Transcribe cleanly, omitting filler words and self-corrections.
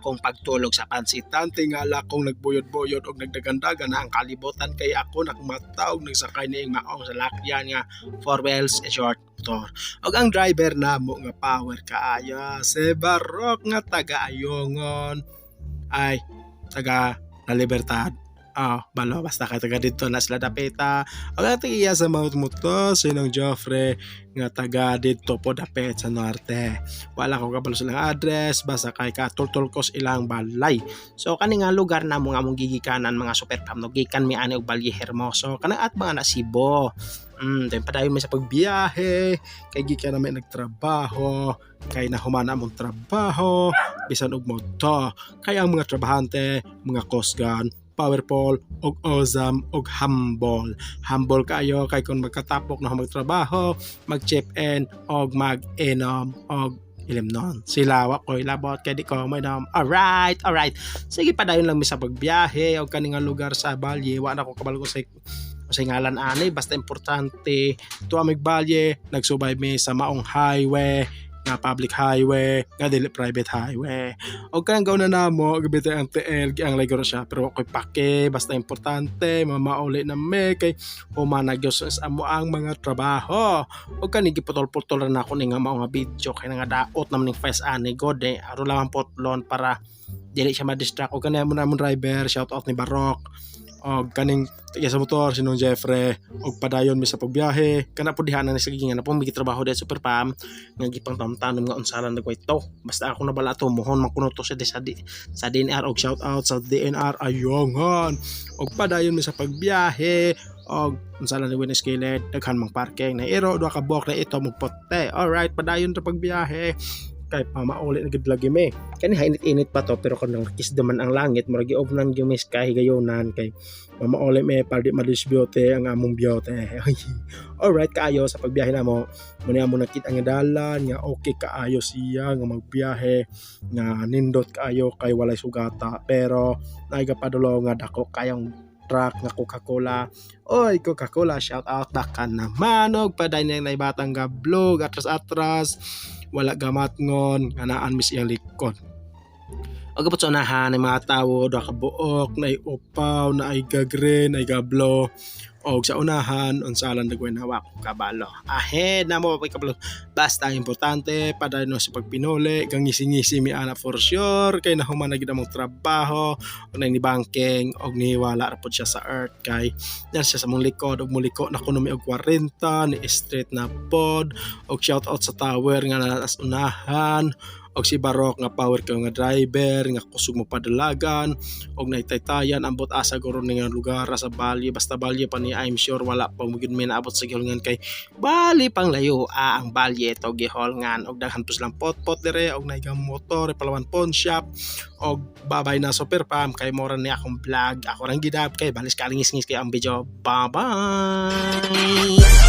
Akong pagtulog sa pansitan, tingala kong nagbuyod-buyod og nagdagandagan na ang kalibutan kay ako nakmata og nagsakay niing maong salakyan nga four wheels and short motor. Og ang driver namo nga power kaayo, si Barok nga taga Ayungon, ay taga La Libertad. Ah, balo basta kay taga didto na sila dapita. Og ang iya sa Mount Motor, sinong Joffrey nga taga didto po dapit sa norte. Wala ko kabalo sa ilang address, basta kay katultol ko sa ilang balay. So kani nga lugar na mo nga among gigikanan, mga super fam, no, gikan mi ani og Valle Hermoso kana at mga na Cebu. Then padayon mi sa pagbiyahe kay gikan na mi nagtrabaho, kay nahuman na among trabaho bisan og moto kay ang mga trabahante mga kusgan, powerful og awesome og humble. Humble kaayo kay kung magkatapok na magtrabaho, mag-chip in og mag-inom og ilimnon. Sila wa ko'y labot kay di ko mainom. Alright. Sige, padayon lang mi sa pagbiyahe og kani nga lugar sa Balye, wa na ko kabalo kung sa ngalan ani, basta importante tuwa mig Balye, nagsubay mi sa maong highway nga public highway nga dili private highway. Og kanang gaw na namo gabite ang TL ang lagro siya, pero ako'y pake, basta importante mamauli na me kay human na gyud sa amo ang mga trabaho. Og kani giputol-putol ra nako ni nga mao nga video kay nga daot naman ning face ani god eh, aron lang ang putlon para dili siya ma-distract. Og kani amo namong driver, shout out ni Barok og kaning tiga sa motor sinong Jeffrey, og padayon mi sa pagbiyahe. Kana po diha na ni sa gigingan na po mi gitrabaho dahil, super pam, nga gipang tamtanom nga unsalan na to, basta ako nabala to mohon man kuno to sa DNR. Og shout out sa DNR Ayungon. Og padayon mi sa pagbiyahe og unsalan ni Winnie Skillet, daghan mang parking na iro duha ka buok na ito mo pote. Alright, padayon ta pagbiyahe kay pamauli na gid lagi mi. Kani ha init-init pa to, pero kung kisda man ang langit, murag gi-off-nan gyud mi kay higayonan kay mamauli mi para di madisbyote ang among byote. Alright kaayo sa pagbiyahe namo. Mo ni amo nakita nga dalan nga okay kaayo siya nga magbiyahe, nga nindot kaayo kay walay sugata, pero naay gapadulo nga dako kayong truck nga Coca-Cola. Oy, Coca-Cola, shout out baka naman. Og paday na batang gablog atras-atras, wala gamatngon nga naan mis iyang likod. Og abot sa unahan ng mga tawo, duha ka buok, naay upaw, naay ga-green, naay ga-blue. Og sa unahan, unsalan dagway na wa ko kabalo. Ahead na mo pa kabalo. Basta ang importante, padayon no sa pagpinuli, kang ngisi-ngisi mi ana for sure, kay nahuman na gid among trabaho, og ni banking, og niwala ra pod siya sa earth, kay yan siya sa mong likod, og muliko na kuno mi og 40, ni straight na pod, og shout out sa tower nga naas unahan, og si Barok nga power kayo nga driver nga kusog mo padalagan og naitaytayan. Ambot asa guro ni nga lugar sa Balye, basta Balye pa ni. I'm sure wala pa mo gyud mi naabot sa giholngan kay bali pang layo ang Balye to giholngan. Og daghan po silang pot-pot dire og naigang motor Palawan Pawn Shop. Og babay na, super pam, kay mora ni akong vlog, ako rang gidab kay balis kalingis-ngis kay ang video. Bye bye.